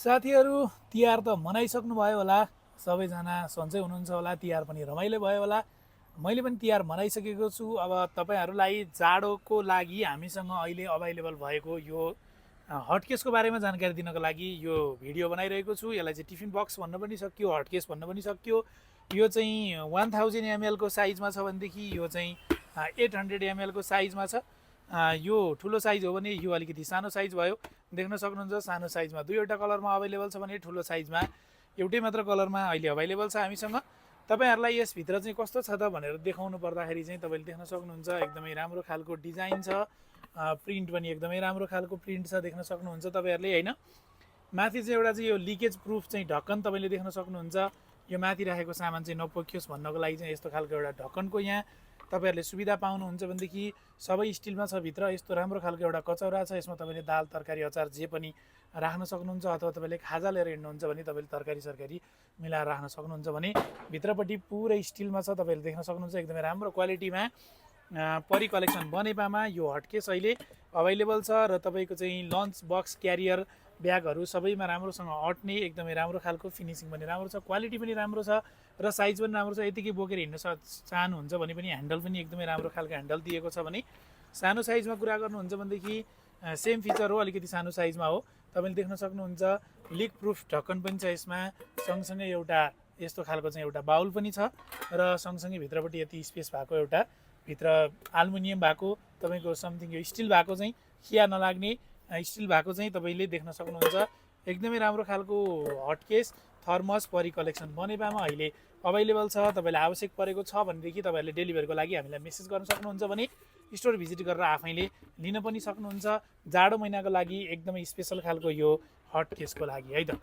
साथीहरू तिहार त मनाइसक्नु भयो होला। सबैजना सन्चै हुनुहुन्छ होला। तिहार पनि रमाइलो भयो होला। मैले पनि तिहार मनाइसकेको छु। अब तपाईँहरूलाई जाडोको लागि हामीसँग अहिले अभाइलेबल भएको यो हटकेसको बारेमा जानकारी दिनको लागि यो भिडियो बनाइरहेको छु। यसलाई चाहिँ टिफिन बक्स भन्न पनि सकियो, हटकेस भन्न पनि सकियो। यो चाहिँ 1000 ml को साइजमा छ भनेदेखि यो चाहिँ 800 ml को साइजमा छ। यो ठुलो साइज हो भने यो अलिकति सानो साइज भयो। देख्न सक्नुहुन्छ सानो साइजमा दुईवटा कलरमा अभाइलेबल छ भने ठुलो साइजमा एउटै मात्र कलरमा अहिले अभाइलेबल छ हामीसँग। तपाईँहरूलाई यसभित्र चाहिँ कस्तो छ त भनेर देखाउनु पर्दाखेरि चाहिँ तपाईँले देख्न सक्नुहुन्छ एकदमै राम्रो खालको डिजाइन छ। प्रिन्ट पनि एकदमै राम्रो खालको प्रिन्ट छ, देख्न सक्नुहुन्छ तपाईँहरूले होइन। माथि चाहिँ एउटा चाहिँ यो लिकेज प्रुफ चाहिँ ढक्कन तपाईँले देख्न सक्नुहुन्छ। यो माथि राखेको सामान चाहिँ नपोकियोस् भन्नको लागि चाहिँ यस्तो खालको एउटा ढक्कनको यहाँ तपाईँहरूले सुविधा पाउनुहुन्छ भनेदेखि सबै स्टिलमा छ। भित्र यस्तो राम्रो खालको एउटा कचौरा छ। यसमा तपाईँले दाल तरकारी अचार जे पनि राख्न सक्नुहुन्छ, अथवा तपाईँले खाजा लिएर हिँड्नुहुन्छ भने तपाईँले तरकारी सरकारी मिलाएर राख्न सक्नुहुन्छ भने भित्रपट्टि पुरै स्टिलमा छ। तपाईँहरूले देख्न सक्नुहुन्छ एकदमै राम्रो क्वालिटीमा परी कलेक्सन बनेपामा यो हटकेस अहिले अभाइलेबल छ। र तपाईँको चाहिँ लन्च बक्स क्यारियर ब्यागहरू सबैमा राम्रोसँग अट्ने एकदमै राम्रो खालको फिनिसिङ पनि राम्रो छ, क्वालिटी पनि राम्रो छ र साइज पनि राम्रो छ। यतिकै बोकेर हिँड्न चाहनुहुन्छ भने पनि ह्यान्डल पनि एकदमै राम्रो खालको ह्यान्डल दिएको छ। भने सानो साइजमा कुरा गर्नुहुन्छ भनेदेखि सेम फिचर हो, अलिकति सानो साइजमा हो। तपाईँले देख्न सक्नुहुन्छ लिक प्रुफ ढक्कन पनि छ यसमा। सँगसँगै एउटा यस्तो खालको चाहिँ एउटा बाउल पनि छ र सँगसँगै भित्रपट्टि यति स्पेस भएको एउटा भित्र एल्युमिनियम भएको तपाईँको समथिङ यो स्टिल भएको चाहिँ खिया नलाग्ने स्टिल भएको चाहिँ तपाईँले देख्न सक्नुहुन्छ। एकदमै राम्रो खालको हटकेस थर्मस परी कलेक्सन बनेपामा अहिले अभाइलेबल छ। तपाईँलाई आवश्यक परेको छ भनेदेखि तपाईँहरूले डेलिभरीको लागि हामीलाई मेसेज गर्न सक्नुहुन्छ भने स्टोर भिजिट गरेर आफैले लिन पनि सक्नुहुन्छ। जाडो महिनाको लागि एकदमै स्पेसल खालको यो हटकेसको लागि है त।